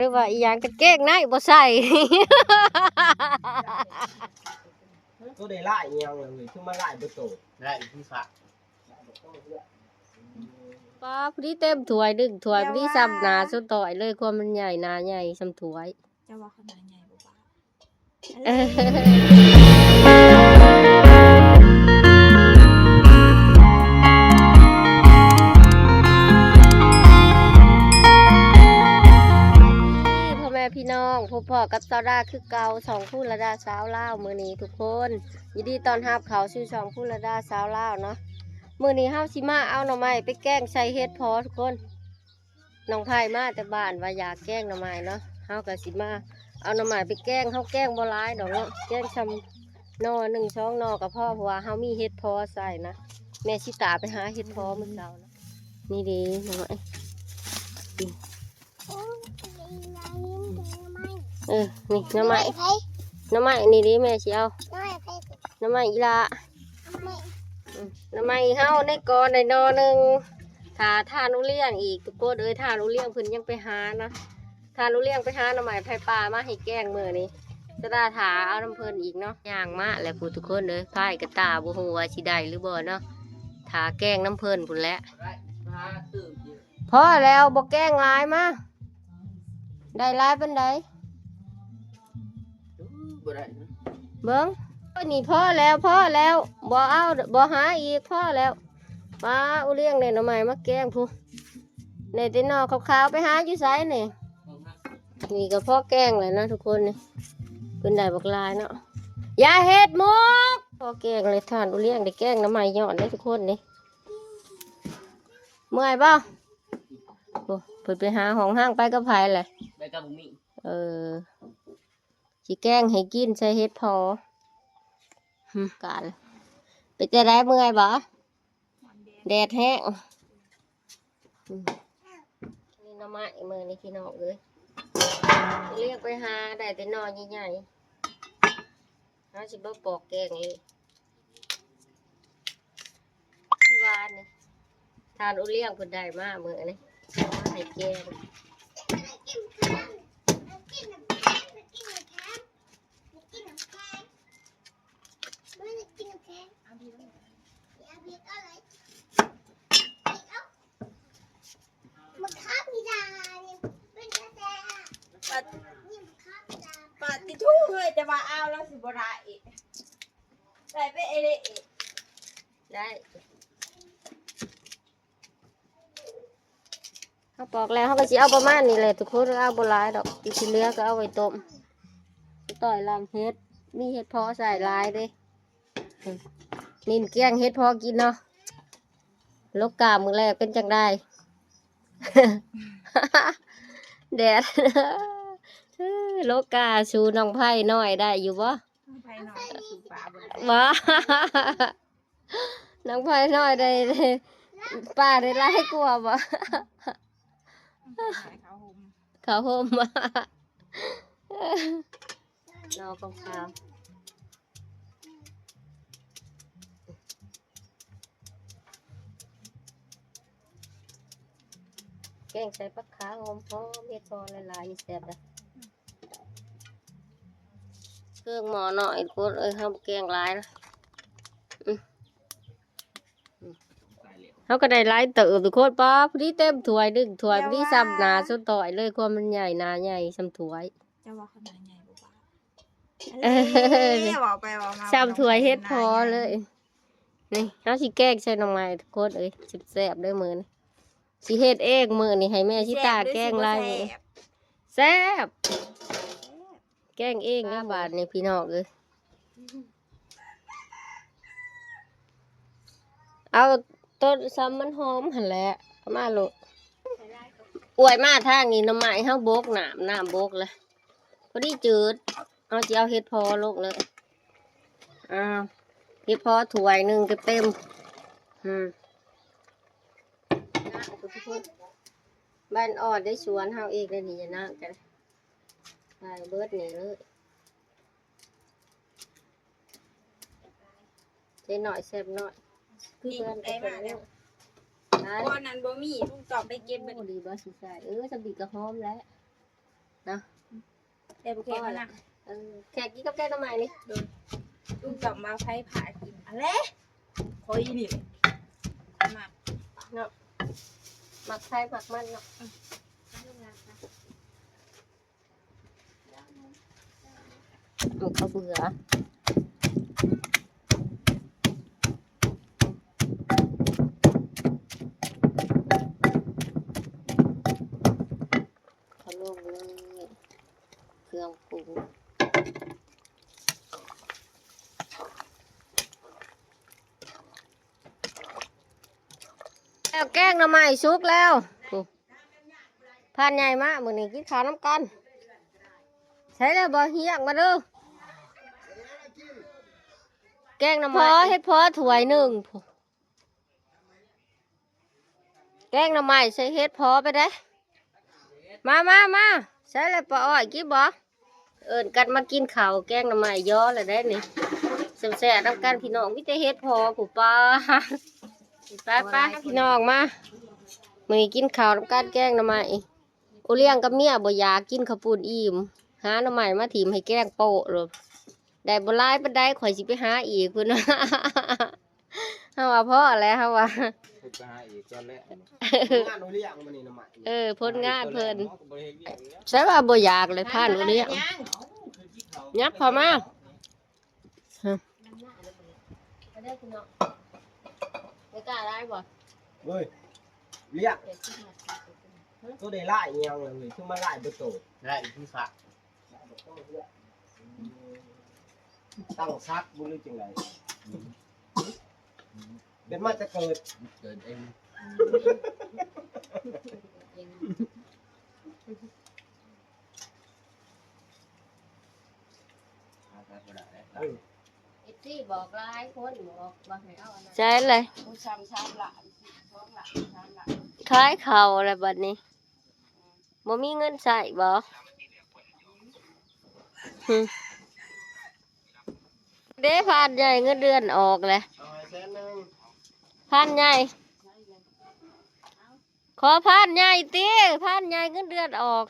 ຫຼືວ່າອີ່ຫຍັງ ກາງເກງໃນບໍ່ໃສ່. ໂຕໄດ້ຫຼາຍອີ່ຫຍັງເລີຍ ຄືມາຫຼາຍເບິດໂຕ ໄດ້ຄືຄັກ. ປ້າ ພໍດີເຕັມຖ້ວຍໜຶ່ງ ຖ້ວຍພໍດີສ່ຳໜ້າສາວຕ້ອຍເລີຍ ຄວາມມັນໃຫຍ່ ໜ້າໃຫຍ່ສ່ຳຖ້ວຍ. ເຈົ້າວ່າເຂົາໜ້າໃຫຍ່ບໍ່ປະ? ເອີ ພໍ່ແມ່ພີ່ນ້ອງ ພົບພໍ້ກັບສາວດາຄືເກົ່າ ຊ່ອງພູລະດາສາວລາວ. ມື້ນີ້ທຸກຄົນ ຍິນດີຕ້ອນຮັບເຂົ້າສູ່ຊ່ອງພູລະດາສາວລາວເນາະ. ມື້ນີ້ເຮົາຊິມາເອົາໜໍ່ໄມ້ໄປແກງໃສ່ເຫັດເຜາະທຸກຄົນ. ນ້ອງໄພມາແຕ່ບ້ານວ່າຢາກແກງໜໍ່ໄມ້ເນາະ ເຮົາກໍຊິມາເອົາໜໍ່ໄມ້ໄປແກງ. ເຮົາແກງບໍ່ຫຼາຍດອກເນາະ ແກງສ່ຳໜໍ່ໜຶ່ງສອງໜໍ່ກໍພໍ ເພາະວ່າເຮົາມີເຫັດເຜາະໃສ່ນະ. ແມ່ຊິຕາໄປຫາເຫັດເຜາະມື້ເຊົ້ານະ. ນີ້ເດ້ໜໍ່ໄມ້ ເອີ ນີ້ໜໍ່ໄມ້ ໜໍ່ໄມ້ນີ້ເດ້ ແມ່ຊິເອົາ ໜໍ່ໄມ້ອີ່ຫຼ້າ. ອືມ ໜໍ່ໄມ້ເຮົາໃນກໍໄດ້ໜໍ່ໜຶ່ງ ຖ້າທ່ານອຸລ້ຽງອີກ ທຸກຄົນເອີຍ ທ່ານອຸລ້ຽງເພິ່ນຍັງໄປຫານະ. ທ່ານອຸລ້ຽງໄປຫາໜໍ່ໄມ້ໄຟປ່າມາໃຫ້ແກງມື້ນີ້ ສາວດາຖ້າເອົານຳເພິ່ນອີກເນາະ. ຍ່າງມາແລ້ວພຸ້ນທຸກຄົນເອີຍ ພາຍກະຕາບໍ່ຮູ້ວ່າຊິໄດ້ຫຼືບໍ່ເນາະ ຖ້າແກງນຳເພິ່ນພຸ້ນແຫຼະ. ພໍແລ້ວ ບໍ່ແກງຫຼາຍ ມາ ໄດ້ຫຼາຍປານໃດ? ບໍ່ໄດ້ນະ ເບິ່ງ ໂອ້ຍ ນີ້ພໍແລ້ວ ພໍແລ້ວ ບໍ່ເອົາ ບໍ່ຫາອີກ ພໍແລ້ວ. ປ້າ ອຸລ້ຽງໄດ້ໜໍ່ໄມ້ມາແກງພຸ້ນ ໄດ້ແຕ່ໜໍ່ຂາວໆ ໄປຫາຢູ່ໃສນີ້? ນີ້ກໍພໍແກງແລ້ວນະທຸກຄົນນີ້ ເພິ່ນໄດ້ບັກຫຼາຍເນາະ. ຢ່າເຮັດມຸກ ພໍແກງແລ້ວ ທ່ານອຸລ້ຽງໄດ້ແກງໜໍ່ໄມ້ຍ້ອນເດ້ທຸກຄົນນີ້. ເມື່ອຍບໍ່? ໂອ້ ເພິ່ນໄປຫາຫ້ອງຫ້າງ ໄປກັບໃຜແຫຼະ? ໄປກັບບັກໝີ່. ເອີ ຊິແກງໃຫ້ກິນໃສ່ເຫັດເຜາະ. ຫຶ ການ ເປັນຈັ່ງໃດ ເມື່ອຍບໍ່? ແດດແຮງ. ອືມ ນີ້ໜໍ່ໄມ້ມື້ນີ້ພີ່ນ້ອງເອີຍ ລຽກໄປຫາໄດ້ແຕ່ໜໍ່ໃຫຍ່ໆ ເຮົາຊິບໍ່ປອກແກງເລີຍ. ທີ່ວ່ານີ້ ທ່ານໂອລ້ຽງເພິ່ນໄດ້ມາມື້ນີ້ ມາໃຫ້ແກງ. ປາດ ປາດຕິໂທເຮີ້ຍ ຈະວ່າເອົາແລ້ວຊິບໍ່ໄດ້ ໄດ້ໄປເອເລ ໄດ້. ເຮົາປອກແລ້ວ ເຮົາກໍຊິເອົາປະມານນີ້ແຫຼະທຸກຄົນ ເອົາບໍ່ຫຼາຍດອກ ທີ່ເຫຼືອກໍເອົາໄວ້ຕົ້ມ. ຕ່ອຍລຳເຫັດ ມີເຫັດເຜາະໃສ່ຫຼາຍເດ້. ນີ້ແກງເຫັດເຜາະກິນເນາະ. ໂລກາມື້ແລກເປັນຈັ່ງໃດ? ແດດ. ໂລກາ ສູ້ນ້ອງໄພນ້ອຍໄດ້ຢູ່ບໍ່? ນ້ອງໄພນ້ອຍກໍສູ້ປາບໍ່ໄດ້. ບໍ່ ນ້ອງໄພນ້ອຍໄດ້ ໄດ້ ປາໄດ້ຫຼາຍກວ່າບໍ່? ນ້ອງໄພນ້ອຍເຂົ້າຮົ່ມ ເຂົ້າຮົ່ມ. ລໍຂາວໆ ແກງໃສ່ຜັກຂາຫອມໆ ເຮັດພໍຫຼາຍໆ ນີ້ແຊບເດ້. ເຄື່ອງໝໍ້ນ້ອຍໂພດເອີຍ ເຮົາບໍ່ແກງຫຼາຍນະ. ອືມ ເຮົາກໍໄດ້ຫຼາຍເຕີບທຸກຄົນ ປ້າ ພໍດີເຕັມຖ້ວຍໜຶ່ງ ຖ້ວຍພໍດີສ່ຳໜ້າສາວຕ້ອຍເລີຍ ຄວາມມັນໃຫຍ່ ໜ້າໃຫຍ່ສ່ຳຖ້ວຍ. ເຈົ້າວ່າເຂົາໜ້າໃຫຍ່ບໍ່ປະ? ເອີ ເວົ້າໄປເວົ້າມາ ສ່ຳຖ້ວຍເຫັດເຜາະເລີຍ. ນີ້ ເຮົາຊິແກງໃສ່ໜໍ່ໄມ້ທຸກຄົນເອີຍ ແຊບໆ ເດີມື້ນີ້ ຊິເຮັດເອງມື້ນີ້ ໃຫ້ແມ່ຊິຕາແກງຫຼາຍມື້. ແຊບ ແຊບ ແກງເອງເດີບາດນີ້ພີ່ນ້ອງເອີຍ. ເອົາຕົ້ນຊຳມັນຫອມຫັ້ນແຫຼະ ເອົາມາໂລດ. ອວຍມາທາງນີ້ ໜໍ່ໄມ້ເຮົາບົກ ນ້ຳ ນ້ຳບົກແລ້ວ ພໍດີຈືດ. ເຮົາຊິເອົາເຫັດເຜາະລົງເລີຍ. ອ້າວ ເຫັດເຜາະຖ້ວຍໜຶ່ງເຕັມໆ. ອືມ ບ້ານອອດໄດ້ສວນເຮົາເອງເດ້ນີ້ ຢ່ານາງກັນ ໃສ່ເບິດນີ້ເລີຍ. ໃສ່ໜ້ອຍແຊບໜ້ອຍ ຄືເພື່ອນໄປແລ້ວ. ໄປ ບ່ອນນັ້ນບໍ່ມີ ລຸງຕ້ອມໄປເກັບເບິດ. ໂອ້ ດີບໍ່ ຊິໃສ່ ເອີ ສຳບີກະຫອມແລ້ວ. ນະ ແຕ່ບໍ່ແກະມັນນະ ເອີ ແກະກິນກັບແກງໜໍ່ໄມ້ນີ້ ໂດຍ ລຸງຈອມວ່າໃຜພາກິນ ອັນແຫຼະ ຂ້ອຍນີ້ແຫຼະ ມັກເນາະ ມັກໃຜມັກມັນເນາະ ອືມ ມັນກໍເບື່ອ ເຂົ້າລົງເລີຍ ເຄື່ອງປຸງ ແລ້ວ ແກງໜໍ່ໄມ້ສຸກແລ້ວ ໂອ້ ພານໃຫຍ່ມາ ມື້ນີ້ກິນເຂົ້ານຳກັນ ໃສ່ແລ້ວບໍ່ ຮຽກມາເດີ້ ແກງໜໍ່ໄມ້ ພໍ ເຮັດພໍຖ້ວຍໜຶ່ງ ແກງໜໍ່ໄມ້ໃສ່ເຫັດເຜາະໄປເດ້ ມາ ມາ ມາ ໃສ່ແລ້ວ ປ້າອ້ອຍ ກິນບໍ່? ເອີ້ນກັນມາກິນເຂົ້າ ແກງໜໍ່ໄມ້ຢໍແລ້ວເດ້ນີ້ ແຊບໆນຳກັນພີ່ນ້ອງ ມີແຕ່ເຫັດເຜາະພຸ້ນ ປ້າ ໄປໆ ພີ່ນ້ອງມາ ມື້ນີ້ກິນເຂົ້ານຳກັນ ແກງໜໍ່ໄມ້ ໂອລ້ຽງກັບເມຍບໍ່ຢາກກິນເຂົ້າປຸ້ນອີ່ມ ຫາໜໍ່ໄມ້ມາຖິ້ມໃຫ້ແກງໂປະໂລດ ໄດ້ບໍ່ຫຼາຍປານໃດ ຂ້ອຍຊິໄປຫາອີກພຸ້ນ ເຮົາວ່າພໍແລ້ວ ເຮົາວ່າ ເພິ່ນໄປຫາອີກກ່ອນແຫຼະ ຜົນງານໂອລ້ຽງມື້ນີ້ໜໍ່ໄມ້ ເອີ ຜົນງານເພິ່ນ ໃສວ່າບໍ່ຢາກເລີຍ ພານໂອລ້ຽງ ຫຍັບເຂົ້າມາ ຮະ ໄປເດີພີ່ນ້ອງ ໄປກ້າຫຼາຍບໍ່? ເວີ້ຍ ລ້ຽງ ໂຕໄດ້ຫຼາຍອີ່ຫຍັງລະເວີ້ຍ ຄືມາຫຼາຍເບິດໂຕ ຫຼາຍຄືສະ ຕັ້ງສັກບໍ່ ຫຼືຈັ່ງໃດ? ເປັນມາແຕ່ເກີດ ເກີດເອງ ເອີ ເອັຟຊີບອກຫຼາຍຄົນ ບອກວ່າໃຫ້ເອົາອັນນັ້ນ ໃຊ່ເລີຍ ຜູ້ຊຳສາມລ້ານ ສອງລ້ານ ສາມລ້ານ ຂາຍເຂົ້າແລ້ວບັດນີ້ ບໍ່ມີເງິນໃຊ້ບໍ່? ຫຶ ເດ້ ພານໃຫຍ່ເງິນເດືອນອອກແຫຼະ ເອົາໃຫ້ແສນໜຶ່ງ ພານໃຫຍ່ ຂໍພານໃຫຍ່ຕິ ພານໃຫຍ່ເງິນເດືອນອອກ.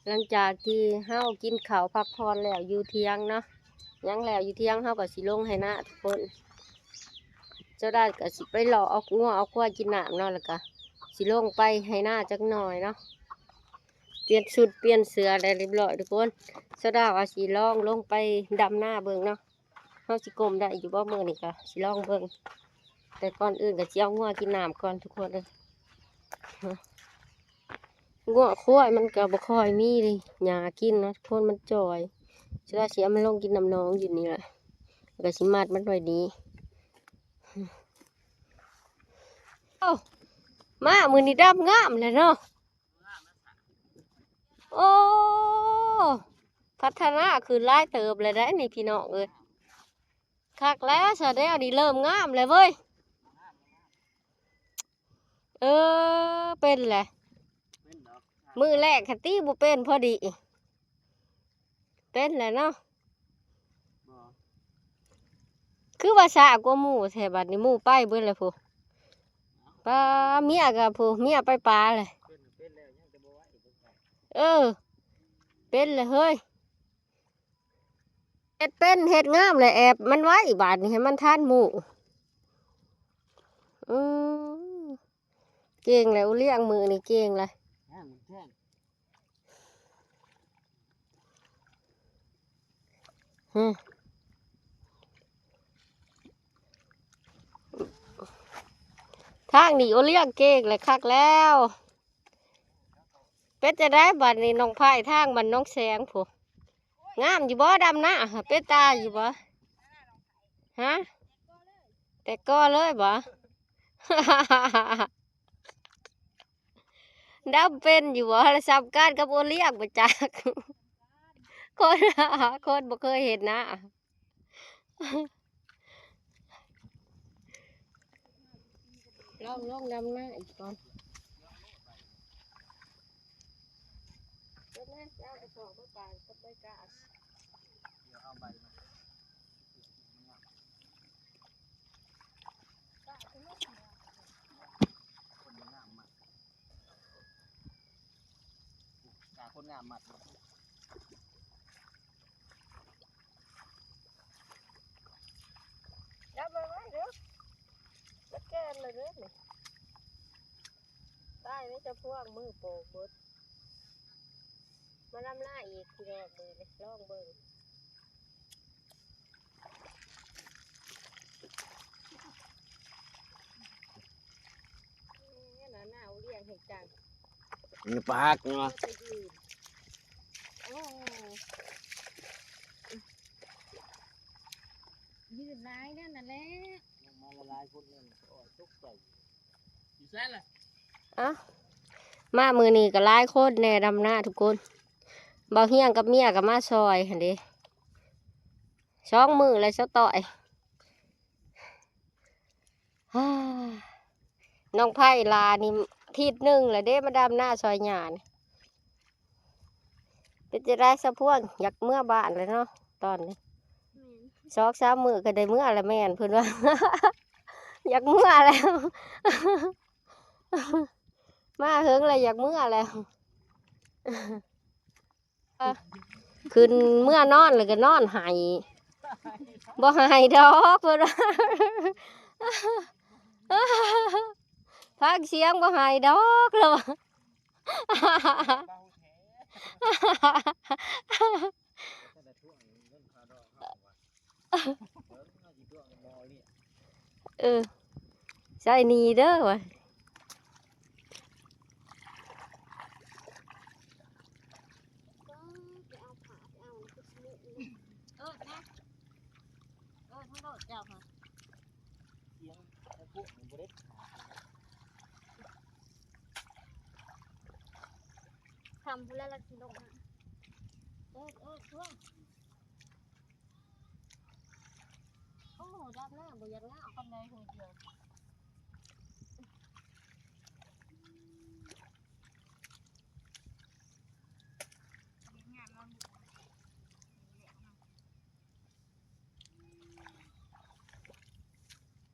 ຫຼັງຈາກທີ່ເຮົາກິນເຂົ້າພັກຜ່ອນແລ້ວຢູ່ຖຽງເນາະ ຫຍັງແລ້ວຢູ່ຖຽງ ເຮົາກໍຊິລົງໄຮ່ນາທຸກຄົນ ສາວດາກໍຊິໄປເລາະເອົາງົວເອົາຄວາຍກິນນ້ຳເນາະ ແລ້ວກໍຊິລົງໄປໄຮ່ນາຈັກໜ່ອຍເນາະ ປ່ຽນຊຸດປ່ຽນເສື້ອແລ້ວຮຽບຮ້ອຍທຸກຄົນ ສາວດາວ່າຊິລອງລົງໄປດຳນາເບິ່ງເນາະ. ເຮົາຊິກົ້ມໄດ້ຢູ່ບໍ່ມື້ນີ້ ກະຊິລອງເບິ່ງ ແຕ່ກ່ອນອື່ນກະຊິເອົາງົວກິນນ້ຳກ່ອນທຸກຄົນເອີຍ ງົວຄວາຍມັນກະບໍ່ຄ່ອຍມີຫຍ້າກິນເນາະທຸກຄົນ ມັນຈ່ອຍ ສາວດາຊິເອົາມັນລົງກິນນ້ຳໜອງຢູ່ນີ້ແຫຼະ ແລ້ວກະຊິມັດມັນໄວ້ນີ້ ໂອ້ ມາມື້ນີ້ດຳງາມແຫຼະເນາະ. ໂອ້ ພັດທະນາຂຶ້ນຫຼາຍເຕີບແລ້ວໃດ໋ນີ້ພີ່ນ້ອງເອີຍ ຄັກແລ້ວຊະແນວນີ້ເລີ່ມງາມແລ້ວເວີ້ຍ ເອີ ເປັນແຫຼະ ມື້ແລກຫັ້ນຕິບໍ່ເປັນພໍດີ ເປັນແຫຼະເນາະ ບໍ່ ຄືວ່າຊ້າກວ່າໝູ່ແທ້ ບັດນີ້ໝູ່ໄປເບິດແລ້ວພຸ້ນ ປາ ເມຍກໍພຸ້ນ ເມຍໄປປາແຫຼະ ເປັນ ເປັນແລ້ວຍັງແຕ່ບໍ່ໄຫວ ເອີ ເປັນແລ້ວເຮີ້ຍ ເຮັດເປັນເຮັດງາມແຫຼະ ແອບມັນໄວ້ ບາດນີ້ໃຫ້ມັນທັນໝູ່ ອືມ ເກັ່ງແຫຼະ ໂອລ້ຽງມື້ນີ້ເກັ່ງແຫຼະ ຫຶ ທາງນີ້ໂອລ້ຽງເກັ່ງແຫຼະ ຄັກແລ້ວ ເປັນຈັ່ງໃດບັດນີ້ນ້ອງໄພ ທາງບ້ານໜອງແສງພຸ້ນ ງາມຢູ່ບໍ່ ດຳນາ ເປັນຕາຢູ່ບໍ່ ຮະ ແຕກກໍເລີຍບໍ່ ດຳເປັນຢູ່ບໍ່ ສ່ຳກັນກັບໂອລ້ຽງບໍ່ຈັກ ຄົນ ຄົນບໍ່ເຄີຍເຮັດນາ. ລອງລົງດຳນາອີກກ່ອນ ເກັບແມ່ ເອົາໄອ້ສອກມາປານກັບໃບກ້າ ເອົາໃບມາ ກ້າຄືມັນ ຄົນງາມມາກ. ຄົນງາມມັດ ຈັບໄວ້ໄວ້ເດີ້ ມັນແກ່ນແລ້ວເດີ້ນີ້ ຕາຍແລ້ວ ຈະພວກມືໂປກເບິດ ມານຳໜ້າອີກ ພີ່ນ້ອງເບິ່ງເດີ້ ລອງເບິ່ງ. ເອີ ໜາວໆ ລ້ຽງໃຫ້ຈັງ ນີ້ປາກເນາະ ໂອ້ ຢືນຫຼາຍແລ້ວນັ້ນແຫຼະ ມາຫຼາຍໆ ຄົນນັ້ນ ໂອ້ຍ ຕົກໃຈ. ຢູ່ໃສລະ? ເອົ້າ ມາມື້ນີ້ກໍຫຼາຍຄົນແດ່ ດຳນາທຸກຄົນ ບ່າວຮຽງກັບເມຍກໍມາຊ່ອຍຫັ້ນເດ້ ສອງມື້ແລ້ວ ສາວຕ້ອຍ ນ້ອງໄພຫຼ້ານີ້ ທິດໜຶ່ງແລ້ວເດ້ ມາດຳນາຊ່ອຍຍ່ານີ້. ເປັນຈັ່ງໃດສາວພວງ ຢາກເມືອບ້ານແລ້ວເນາະຕອນນີ້? ແມ່ນ ສອງສາມມື້ກໍໄດ້ເມືອແລ້ວແມ່ນ ເພິ່ນວ່າ ຢາກເມືອແລ້ວ ມາເຫິງແລ້ວ ຢາກເມືອແລ້ວ ຂຶ້ນເມືອນອນແລ້ວກໍນອນໄຫ້ ບໍ່ໄຫ້ດອກ ເພິ່ນວ່າ ຟັງສຽງບໍ່ໄຫ້ດອກ ລາວວ່າ. ເອີ ໃຊ້ໜີ້ເດີວ່າ. ເອີ ເອີ ທັງໂດດເຈົ້າຫະ ສຽງໄອ້ພວກມັນບໍ່ໄດ້ ຄ່ຳພຸ້ນແລ້ວລະຊິລົງມາ ເອີ ເອີ ພວກ ໂອ້ ດຳນາບໍ່ຢາກງາມປານໃດ ຫົວດຽວ ເມື່ອ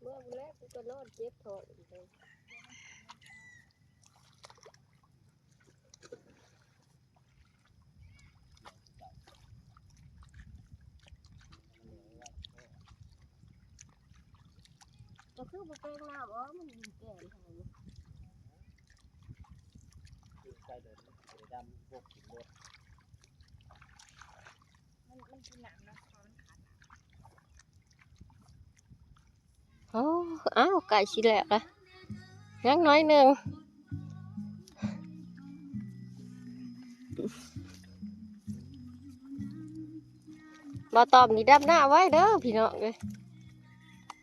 ພຸ້ນແຫຼະ ກູກໍນອນເຈັບທ້ອງອີກເລີຍ. ກໍຄືບໍ່ແປງນ້ຳ ອໍ ມັນແກ່ນ ໃສ່ເດີ ດຳ ພວກກິນເບິດ ມັນ ມັນກິນນ້ຳນະ ມັນຂາດ ໂອ້ ອ້າວ ໃກ້ຊິແລ້ວລະ ຍັງໜ້ອຍໜຶ່ງ. ບ່າວຕ້ອມນີ້ດຳນາໄວເດີພີ່ນ້ອງເອີຍ.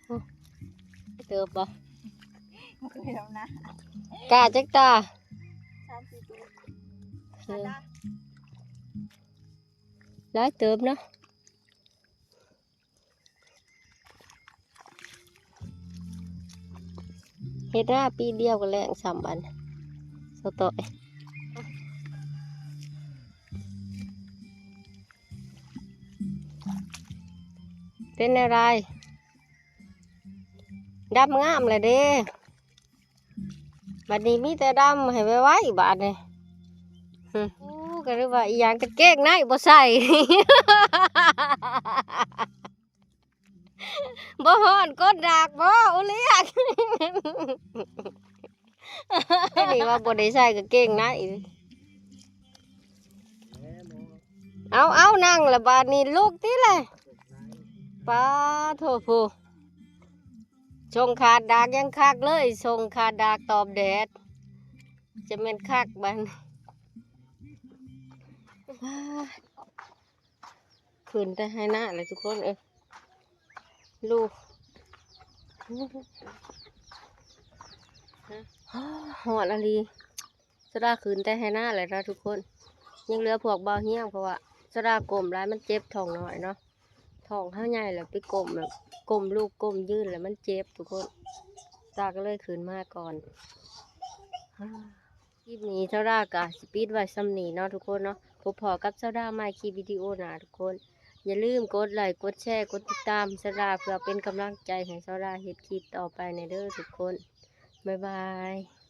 ໂອ້ ເຕີບບໍ່? ບໍ່ເຄີຍດຳນາ. ກ້າຈັກຕາ? ສາມສີ່ໂຕ. ເອີ ຫຼາຍເຕີບເນາະ. ເຮັດນາປີດຽວກໍແລ້ງຊ້ຳບັດ ສາວຕ້ອຍ. ເປັນແນວໃດ? ດຳງາມແລ້ວເດ້. ບັດນີ້ມີແຕ່ດຳໃຫ້ໄວໆ ບາດນີ້. ຫຶ ໂອ້ ກໍນຶກວ່າອີ່ຫຍັງ ກາງເກງໃນບໍ່ໃສ່ ບໍ່ຮ້ອນກົ້ນດາກບໍ່ ໂອລຽກ. ນີ້ວ່າບໍ່ໄດ້ໃສ່ກາງເກງໃນ. ເອົາ ເອົາ ນັ່ງລະບາດນີ້ ລຸກຕິລະ. ປາໂທ້ ຜູ້ ຊົງຂາດດາກຍັງຄັກເລີຍ ຊົງຂາດດາກຕອບແດດ ຈະແມ່ນຄັກບາດນີ້. ຂຶ້ນແຕ່ໄຮ່ນາແຫຼະທຸກຄົນເອີຍ ລູກ ຮ້ອນອີ່ຫຼີ. ສາວດາຂຶ້ນແຕ່ໄຮ່ນາແຫຼະເນາະທຸກຄົນ ຍັງເຫຼືອພວກບ່າວຮຽງ ເພາະວ່າສາວດາກົ້ມຫຼາຍ ມັນເຈັບທ້ອງນ້ອຍເນາະ. ທ້ອງເຮົາໃຫຍ່ແລ້ວໄປກົ້ມແບບ ກົ້ມລຸກກົ້ມຢືນແລ້ວມັນເຈັບທຸກຄົນ ສາວດາກໍເລີຍຂຶ້ນມາກ່ອນ. ຄລິບນີ້ສາວດາກໍຊິປິດໄວ້ສ່ຳນີ້ເນາະທຸກຄົນເນາະ ພົບພໍ້ກັບສາວດາໃໝ່ຄລິບວິດີໂອໜ້າທຸກຄົນ. ຢ່າລືມກົດໄລ້ ກົດແຊ ກົດຕິດຕາມສາວດາ ເພື່ອເປັນກຳລັງໃຈໃຫ້ສາວດາເຮັດຄລິບຕໍ່ໄປແດ່ເດີທຸກຄົນ. ບາຍບາຍ.